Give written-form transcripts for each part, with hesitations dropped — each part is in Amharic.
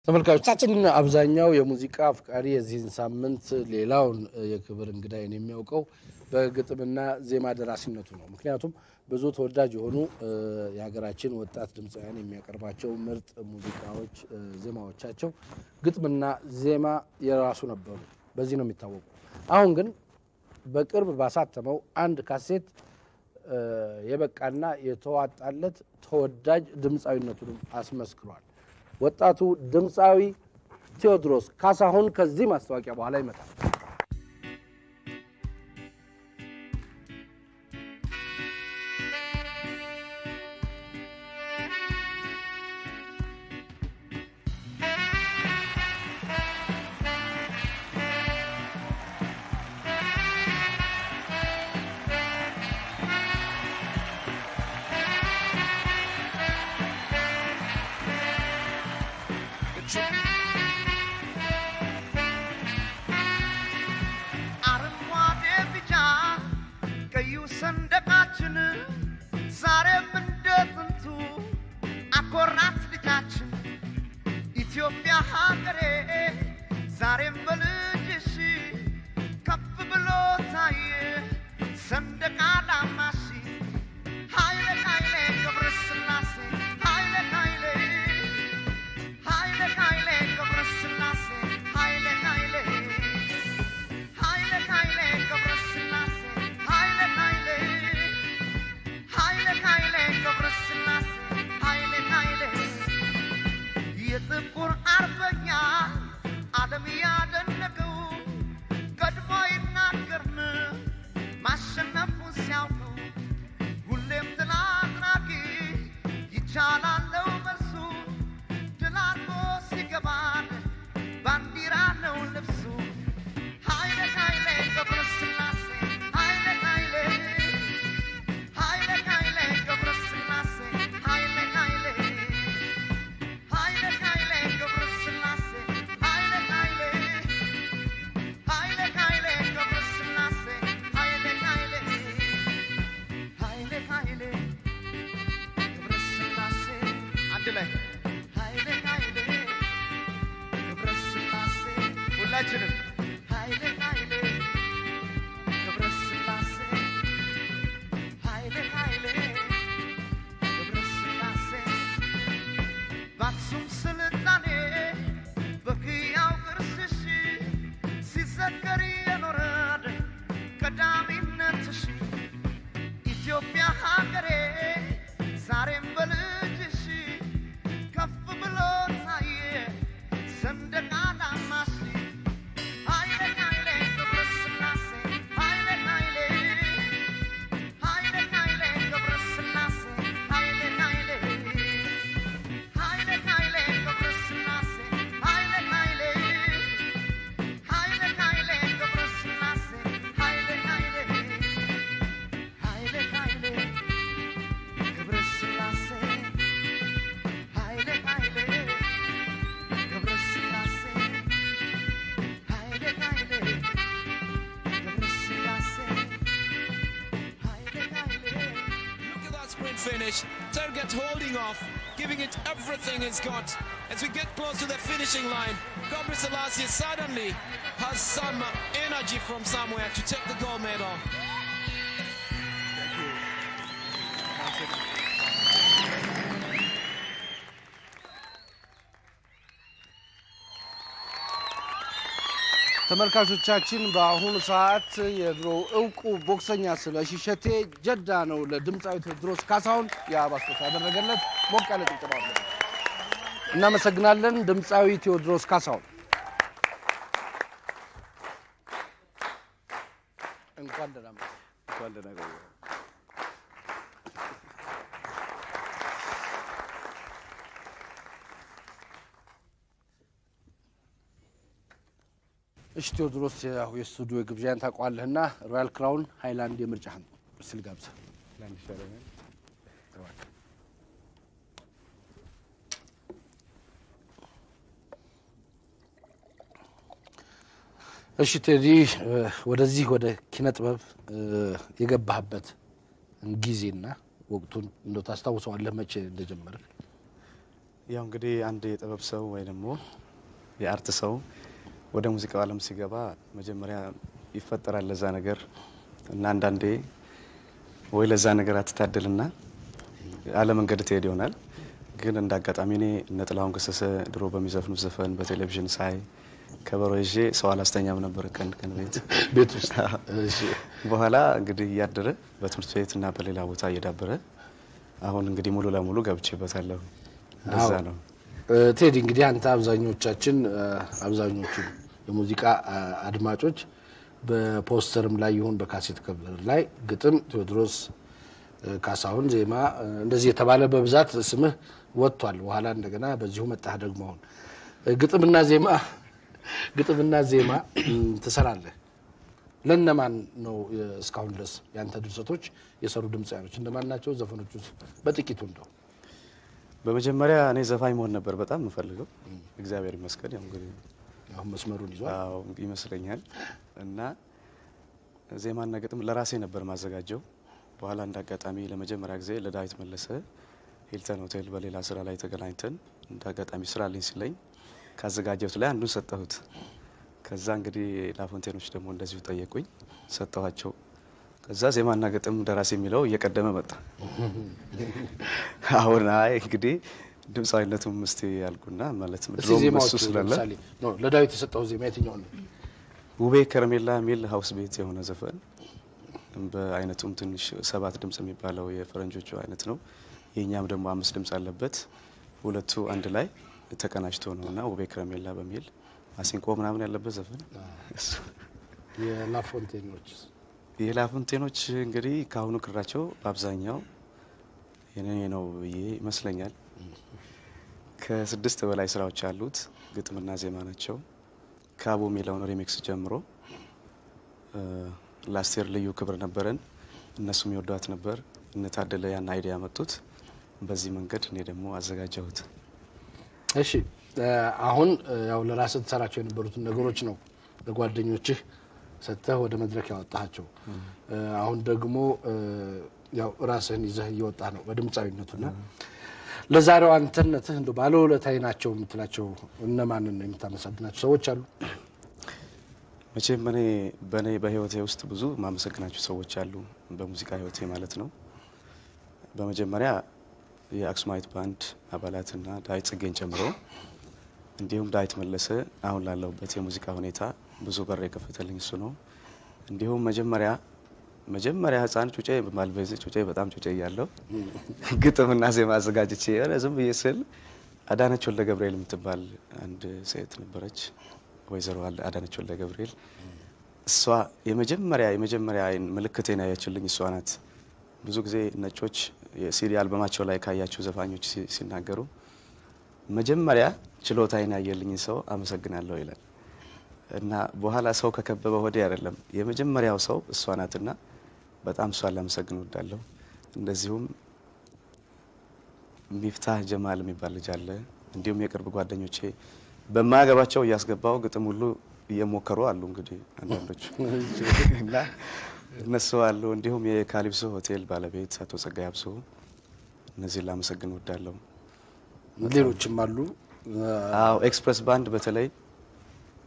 ተመልካቾቻችን፣ አብዛኛው የሙዚቃ አፍቃሪ የዚህን ሳምንት ሌላውን የክብር እንግዳይን የሚያውቀው በግጥምና ዜማ ደራሲነቱ ነው። ምክንያቱም ብዙ ተወዳጅ የሆኑ የሀገራችን ወጣት ድምፃውያን የሚያቀርባቸው ምርጥ ሙዚቃዎች፣ ዜማዎቻቸው ግጥምና ዜማ የራሱ ነበሩ። በዚህ ነው የሚታወቁ። አሁን ግን በቅርብ ባሳተመው አንድ ካሴት የበቃና የተዋጣለት ተወዳጅ ድምፃዊነቱንም አስመስክሯል። ወጣቱ ድምፃዊ ቴዎድሮስ ካሳሁን ከዚህ ማስታወቂያ በኋላ ይመጣል። አረንጓዴ፣ ቢጫ፣ ቀዩ ሰንደቃችን ዛሬም እንደ ጥንቱ አኮራት ልጃችን። ኢትዮጵያ ሀገሬ ዛሬም በልጅሽ ከፍ ብሎ ታየ ሰንደቅ ዓላማሽ። ኃይሌ ኃይሌ ገብረ ሥላሴ፣ ኃይሌ ኃይሌ፣ ኃይሌ ኃይሌ ገብረ ሥላሴ፣ ኃይሌ ኃይሌ፣ ኃይሌ ኃይሌ ገብረ ሥላሴ፣ ኃይሌ ኃይሌ፣ ኃይሌ ኃይሌ ገብረ ሥላሴ፣ ኃይሌ ኃይሌ። የጥቁር አርበኛ ዓለም ያደነቀው ቀድሞ ይናገርን ማሸነፉን ሲያውቀው ሁሌም ድል አድራጊ ይቻላለው በርሱ ድል አድርጎ ሲገባን ባንዲራ ነው ልብሱ። ኃይሌ ኃይሌ ገብረ ሥላሴ፣ ኃይሌ ኃይሌ፣ ኃይሌ ኃይሌ ገብረ ሥላሴ፣ ኃይሌ ኃይሌ፣ ኃይሌ ኃይሌ ገብረ ሥላሴ፣ ኃይሌ ኃይሌ፣ ኃይሌ ኃይሌ ገብረ ሥላሴ፣ ኃይሌ ኃይሌ፣ ኃይሌ ኃይሌ ገብረ ሥላሴ። አንድ ላይ ኃይሌ ኃይሌ ገብረ ሥላሴ፣ ሁላችንም ኃይሌ ኃይሌ ገብረ ሥላሴ፣ ኃይሌ ኃይሌ ገብረ ሥላሴ። በአክሱም ስልጣኔ በሕያው ቅርስሽ ሲዘከር የኖረ ቀዳሚነትሽ ኢትዮጵያ ሀገሬ ዛሬም በልጅሽ ከፍ ብሎ ታየ ሰንደቅ ዓላማሽ። ኃይሌ ኃይሌ ገብረ ሥላሴ፣ ኃይሌ ኃይሌ፣ ኃይሌ ኃይሌ ገብረ ሥላሴ፣ ኃይሌ ኃይሌ፣ ኃይሌ ኃይሌ ገብረ ሥላሴ፣ ኃይሌ ኃይሌ፣ ኃይሌ ኃይሌ ገብረ ሥላሴ፣ ኃይሌ ኃይሌ፣ ኃይሌ ኃይሌ ገብረ ሥላሴ፣ ኃይሌ ኃይሌ ገብረ ሥላሴ፣ ኃይሌ ኃይሌ ገብረ ሥላሴ፣ ኃይሌ ኃይሌ። Look at that sprint finish. Tergat holding off, giving it everything he's got. As we get close to the finishing line, Gebre Selassie suddenly has some energy from somewhere to take the gold medal. Thank you. One second. ተመልካቾቻችን፣ በአሁኑ ሰዓት የድሮ እውቁ ቦክሰኛ ስለሺ እሸቴ ጀዳ ነው ለድምፃዊ ቴዎድሮስ ካሳሁን የአበባ ስጦታ ያደረገለት። ሞቅ ያለ ጭብጨባ አለ። እናመሰግናለን ድምፃዊ ቴዎድሮስ ካሳሁን። እንኳን ደህና መጣህ። እንኳን ደህና ቆየህ። እሺ ቴዎድሮስ፣ ያው የስቱዲዮ ግብዣን ታውቀዋለህና ሮያል ክራውን፣ ሃይላንድ የምርጫህን ስል ጋብዘህ። ለአንድ ይሻለኛል። እባክህ። እሺ ቴዲ፣ ወደዚህ ወደ ኪነ ጥበብ የገባህበት ጊዜና ወቅቱን እንደው ታስታውሰዋለህ? መቼ እንደጀመርክ? ያው እንግዲህ አንድ የጥበብ ሰው ወይ ደግሞ የ art ሰው ወደ ሙዚቃው ዓለም ሲገባ መጀመሪያ ይፈጠራል ለዛ ነገር እና አንዳንዴ ወይ ለዛ ነገር አትታደልና አለመንገድ ትሄድ ይሆናል። ግን እንደ አጋጣሚ እኔ እነ ጥላሁን ገሰሰ ድሮ በሚዘፍኑት ዘፈን በቴሌቪዥን ሳይ ከበሮ ይዤ ሰው አላስተኛም ነበር ቀን ቀን ቤት ቤት ውስጥ። እሺ። በኋላ እንግዲህ እያደረ በትምህርት ቤት እና በሌላ ቦታ እየዳበረ አሁን እንግዲህ ሙሉ ለሙሉ ገብቼበታለሁ። እንደዛ ነው። ቴዲ፣ እንግዲህ አንተ አብዛኞቻችን አብዛኞቹ የሙዚቃ አድማጮች በፖስተርም ላይ ይሁን በካሴት cover ላይ ግጥም ቴዎድሮስ ካሳሁን፣ ዜማ እንደዚህ የተባለ በብዛት ስምህ ወጥቷል። በኋላ እንደገና በዚሁ መጣህ ደግሞ አሁን ግጥምና ዜማ ትሰራለህ። ለነማን ነው እስካሁን ድረስ ያንተ ድርሰቶች የሰሩ ድምፃውያኖች እነማን ናቸው? ዘፈኖች ውስጥ በጥቂቱ እንደው። በመጀመሪያ እኔ ዘፋኝ መሆን ነበር በጣም የምፈልገው። እግዚአብሔር ይመስገን ያው እንግዲህ አሁን መስመሩን ይዟል። አዎ ይመስለኛል። እና ዜማና ግጥም ለራሴ ነበር ማዘጋጀው። በኋላ እንደ አጋጣሚ ለመጀመሪያ ጊዜ ለዳዊት መለሰ ሂልተን ሆቴል በሌላ ስራ ላይ ተገናኝተን እንደ አጋጣሚ ስራልኝ ሲለኝ ካዘጋጀሁት ላይ አንዱን ሰጠሁት። ከዛ እንግዲህ ላፎንቴኖች ደግሞ እንደዚሁ ጠየቁኝ፣ ሰጠኋቸው። ከዛ ዜማና ግጥም ደራሲ የሚለው እየቀደመ መጣ። አሁን አይ እንግዲህ ድምፃዊነቱም እስቲ ያልኩና ማለት እስቲ ድሮም እሱ ዜማዎቹ ስላለ ለምሳሌ no ለዳዊት የሰጠው ዜማ የትኛው ነው? ውቤ ከረሜላ የሚል house beat የሆነ ዘፈን፣ በአይነቱም ትንሽ ሰባት ድምጽ የሚባለው የፈረንጆቹ አይነት ነው። የእኛም ደግሞ አምስት ድምጽ አለበት። ሁለቱ አንድ ላይ ተቀናጅቶ ነው እና ውቤ ከረሜላ በሚል ማሲንቆ ምናምን ያለበት ዘፈን እሱ። የላፎንቴኖች? የላፎንቴኖች እንግዲህ ከአሁኑ ክራቸው በአብዛኛው የኔ ነው ብዬ ይመስለኛል። ከስድስት በላይ ስራዎች አሉት። ግጥምና ዜማ ናቸው። ካቦ የሚለውን remix ጀምሮ ላስቴር ልዩ ክብር ነበረን። እነሱም ይወዷት ነበር። እነ ታደለ ያን idea ያመጡት። በዚህ መንገድ እኔ ደግሞ አዘጋጀሁት። እሺ፣ አሁን ያው ለራስህ ትሰራቸው የነበሩትን ነገሮች ነው ለጓደኞችህ ሰጥተህ ወደ መድረክ ያወጣሃቸው። አሁን ደግሞ ያው ራስህን ይዘህ እየወጣህ ነው በድምፃዊነቱና ለዛሬው አንተነትህ እንደው ባለውለታዬ ናቸው የምትላቸው እነማንን ነው? የምታመሰግናቸው ሰዎች አሉ? መቼም እኔ በእኔ በህይወቴ ውስጥ ብዙ ማመሰግናቸው ሰዎች አሉ፣ በሙዚቃ ህይወቴ ማለት ነው። በመጀመሪያ የአክሱማዊት ባንድ አባላትና ዳዊት ጽጌን ጨምሮ እንዲሁም ዳዊት መለሰ አሁን ላለሁበት የሙዚቃ ሁኔታ ብዙ በር የከፈተልኝ እሱ ነው። እንዲሁም መጀመሪያ መጀመሪያ ህፃን ጩጬ ማልበዝ ጩጬ በጣም ጩጬ እያለሁ ግጥምና ዜማ አዘጋጅቼ የሆነ ዝም ብዬ ስል አዳነች ወልደ ገብርኤል የምትባል አንድ ሴት ነበረች። ወይዘሮ አዳነች ወልደ ገብርኤል፣ እሷ የመጀመሪያ የመጀመሪያ አይን ምልክቴን ያየችልኝ እሷ ናት። ብዙ ጊዜ ነጮች የሲዲ አልበማቸው ላይ ካያቸው ዘፋኞች ሲናገሩ መጀመሪያ ችሎታዬን ያየልኝ ሰው አመሰግናለሁ ይላል እና በኋላ ሰው ከከበበ ወዲህ አይደለም፣ የመጀመሪያው ሰው እሷ ናትና በጣም እሷን ላመሰግን እወዳለሁ። እንደዚሁም ሚፍታህ ጀማል የሚባል ልጅ አለ። እንዲሁም የቅርብ ጓደኞቼ በማያገባቸው እያስገባው ግጥም ሁሉ እየሞከሩ አሉ። እንግዲህ አንዳንዶቹ እና እነሱ አሉ። እንዲሁም የካሊፕሶ ሆቴል ባለቤት አቶ ጸጋይ አብሶ፣ እነዚህን ላመሰግን እወዳለሁ። ሌሎችም አሉ። አዎ፣ ኤክስፕሬስ ባንድ በተለይ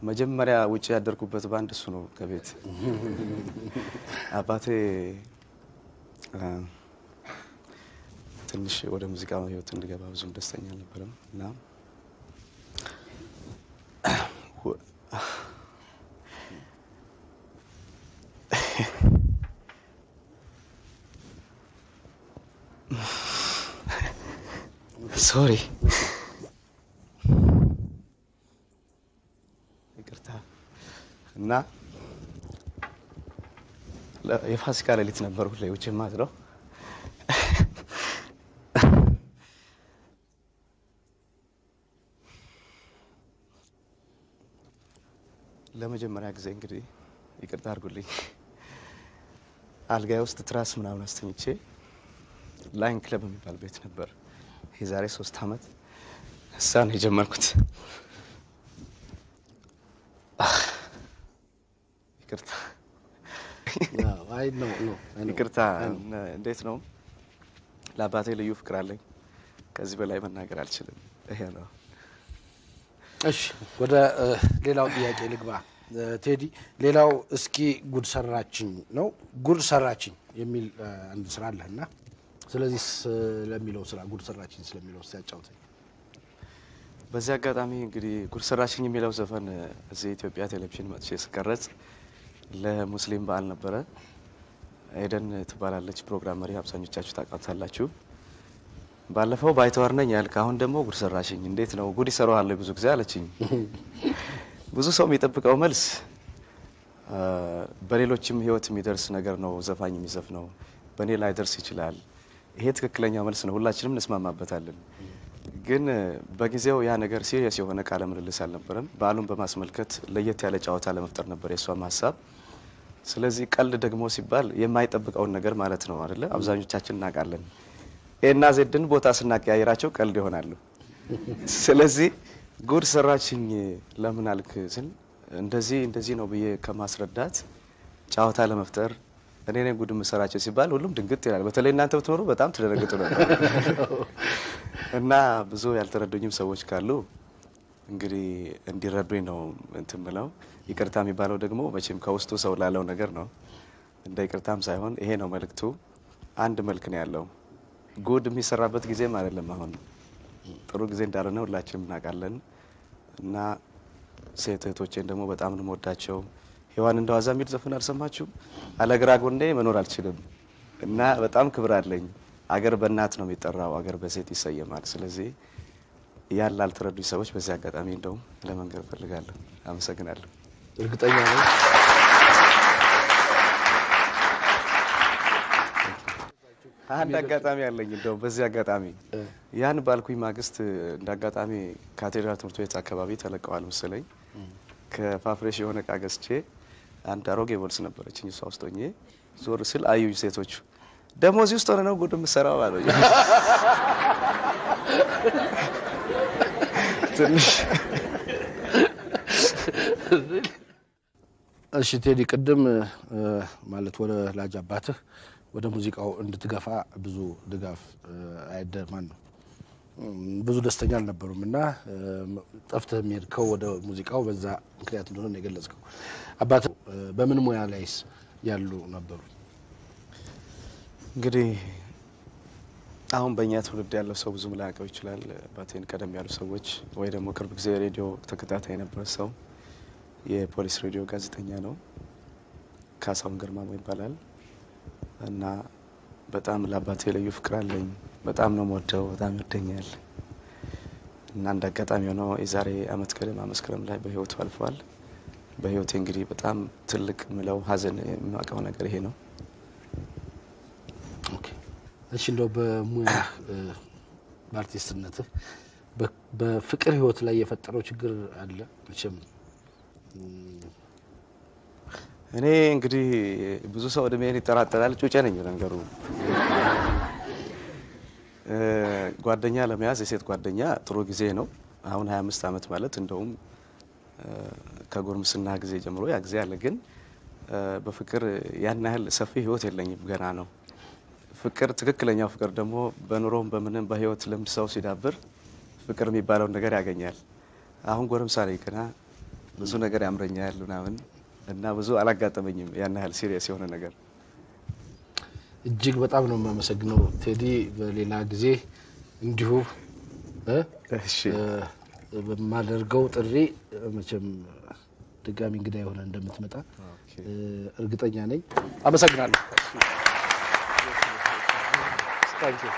መጀመሪያ ውጭ ያደርኩበት ባንድ እሱ ነው። ከቤት አባቴ ትንሽ ወደ ሙዚቃ ህይወት እንድገባ ብዙም ደስተኛ አልነበረም እና sorry፣ ይቅርታ፣ እና የፋሲካ ሌሊት ነበር ሁሌ ውጭ የማድረው። ለመጀመሪያ ጊዜ እንግዲህ ይቅርታ አድርጉልኝ፣ አልጋዬ ውስጥ ትራስ ምናምን አስተኝቼ ላይን ክለብ የሚባል ቤት ነበር የዛሬ 3 ዓመት፣ እዛ ነው የጀመርኩት። ይቅርታ። አይ no። ይቅርታ። እንዴት ነው፣ ለአባቴ ልዩ ፍቅር አለኝ። ከዚህ በላይ መናገር አልችልም። ይሄ ነው። እሺ፣ ወደ ሌላው ጥያቄ ልግባ ቴዲ። ሌላው እስኪ ጉድ ሰራችኝ ነው። ጉድ ሰራችኝ የሚል አንድ ስራ አለህ እና ስለዚህ ስለሚለው ስራ፣ ጉድ ሰራችኝ ስለሚለው እስኪ ያጫውተኝ። በዚህ አጋጣሚ እንግዲህ ጉድ ሰራችኝ የሚለው ዘፈን እዚህ ኢትዮጵያ ቴሌቪዥን መጥቼ ስቀረጽ ለሙስሊም በዓል ነበረ። ኤደን ትባላለች ፕሮግራም መሪ፣ አብዛኞቻችሁ ታውቃታላችሁ። ባለፈው ባይተዋር ነኝ ያልክ፣ አሁን ደግሞ ጉድ ሰራሽኝ፣ እንዴት ነው፣ ጉድ ይሰራዋል ብዙ ጊዜ አለችኝ። ብዙ ሰው የሚጠብቀው መልስ በሌሎችም ህይወት የሚደርስ ነገር ነው ዘፋኝ የሚዘፍነው፣ በእኔ ላይ ደርስ ይችላል። ይሄ ትክክለኛ መልስ ነው፣ ሁላችንም እንስማማበታለን። ግን በጊዜው ያ ነገር serious የሆነ ቃለ ምልልስ አልነበረም። በዓሉን በማስመልከት ለየት ያለ ጨዋታ ለመፍጠር ነበር የእሷም ሀሳብ። ስለዚህ ቀልድ ደግሞ ሲባል የማይጠብቀውን ነገር ማለት ነው አይደለ? አብዛኞቻችን እናውቃለን። A ና Z ን ቦታ ስናቀያይራቸው ቀልድ ይሆናሉ። ስለዚህ ጉድ ሰራችኝ ለምን አልክ ስል እንደዚህ እንደዚህ ነው ብዬ ከማስረዳት ጨዋታ ለመፍጠር እኔ ነኝ ጉድ የምሰራቸው ሲባል ሁሉም ድንግጥ ይላል። በተለይ እናንተ ብትኖሩ በጣም ትደነግጡ ነበር። እና ብዙ ያልተረዱኝም ሰዎች ካሉ እንግዲህ እንዲረዱኝ ነው እንትን ብለው። ይቅርታ የሚባለው ደግሞ መቼም ከውስጡ ሰው ላለው ነገር ነው። እንደ ይቅርታም ሳይሆን ይሄ ነው መልእክቱ። አንድ መልክ ነው ያለው። ጉድ የሚሰራበት ጊዜም አይደለም አሁን፣ ጥሩ ጊዜ እንዳልሆነ ሁላችንም እናውቃለን። እና ሴት እህቶቼን ደግሞ በጣም ነው የምወዳቸው። ሔዋን እንደዋዛ የሚል ዘፈን አልሰማችሁም? አለግራ ጎኔ መኖር አልችልም እና በጣም ክብር አለኝ። አገር በእናት ነው የሚጠራው፣ አገር በሴት ይሰየማል። ስለዚህ ያን ላልተረዱኝ ሰዎች በዚህ አጋጣሚ እንደውም ለመንገር እፈልጋለሁ። አመሰግናለሁ። እርግጠኛ ነኝ። አንድ አጋጣሚ አለኝ። እንደውም በዚህ አጋጣሚ ያን ባልኩኝ ማግስት እንደ አጋጣሚ ካቴድራል ትምህርት ቤት አካባቢ ተለቀዋል መሰለኝ። ከፋፍሬሽ የሆነ እቃ ገዝቼ አንድ አሮጌ ቦልስ ነበረችኝ፣ እሷ ውስጥ ሆኜ ዞር ስል አዩኝ ሴቶቹ። ደግሞ እዚህ ውስጥ ሆነ ነው ጉድ የምሰራው አሉኝ። ትንሽ እሺ ቴዲ፣ ቅድም ማለት ወላጅ አባትህ ወደ ሙዚቃው እንድትገፋ ብዙ ድጋፍ አይደማን ነው፣ ብዙ ደስተኛ አልነበሩም እና ጠፍተህ የሚሄድከው ወደ ሙዚቃው በዛ ምክንያት እንደሆነ ነው የገለጽከው። አባትህ በምን ሙያ ላይስ ያሉ ነበሩ? እንግዲህ አሁን በእኛ ትውልድ ያለው ሰው ብዙም ላያውቀው ይችላል። አባቴን ቀደም ያሉ ሰዎች ወይ ደግሞ ቅርብ ጊዜ ሬዲዮ ተከታታይ የነበረ ሰው፣ የፖሊስ ሬዲዮ ጋዜጠኛ ነው። ካሳሁን ገርማሞ ይባላል። እና በጣም ለአባቴ ልዩ ፍቅር አለኝ። በጣም ነው የምወደው፣ በጣም ይወደኛል። እና እንደ አጋጣሚ ሆኖ የዛሬ አመት ገደማ መስከረም ላይ በህይወቱ አልፏል። በህይወቴ እንግዲህ በጣም ትልቅ ምለው ሀዘን የማውቀው ነገር ይሄ ነው። Okay። እሺ፣ እንደው በሙያህ፣ በአርቲስትነትህ በፍቅር ህይወት ላይ የፈጠረው ችግር አለ መቼም? እኔ እንግዲህ ብዙ ሰው እድሜን ይጠራጠራል። ጩጬ ነኝ ለነገሩ። ጓደኛ ለመያዝ የሴት ጓደኛ ጥሩ ጊዜ ነው። አሁን 25 ዓመት ማለት እንደውም ከጎርምስና ጊዜ ጀምሮ ያ ጊዜ አለ። ግን በፍቅር ያን ያህል ሰፊ ህይወት የለኝም፣ ገና ነው። ፍቅር፣ ትክክለኛው ፍቅር ደግሞ በኑሮም በምንም በህይወት ልምድ ሰው ሲዳብር ፍቅር የሚባለውን ነገር ያገኛል። አሁን ጎረምሳ ነኝ ገና፣ ብዙ ነገር ያምረኛል ምናምን እና ብዙ አላጋጠመኝም ያን ያህል serious የሆነ ነገር። እጅግ በጣም ነው የማመሰግነው ቴዲ። በሌላ ጊዜ እንዲሁ እሺ በማደርገው ጥሪ መቼም ድጋሚ እንግዳ የሆነ እንደምትመጣ እርግጠኛ ነኝ። አመሰግናለሁ። Thank you.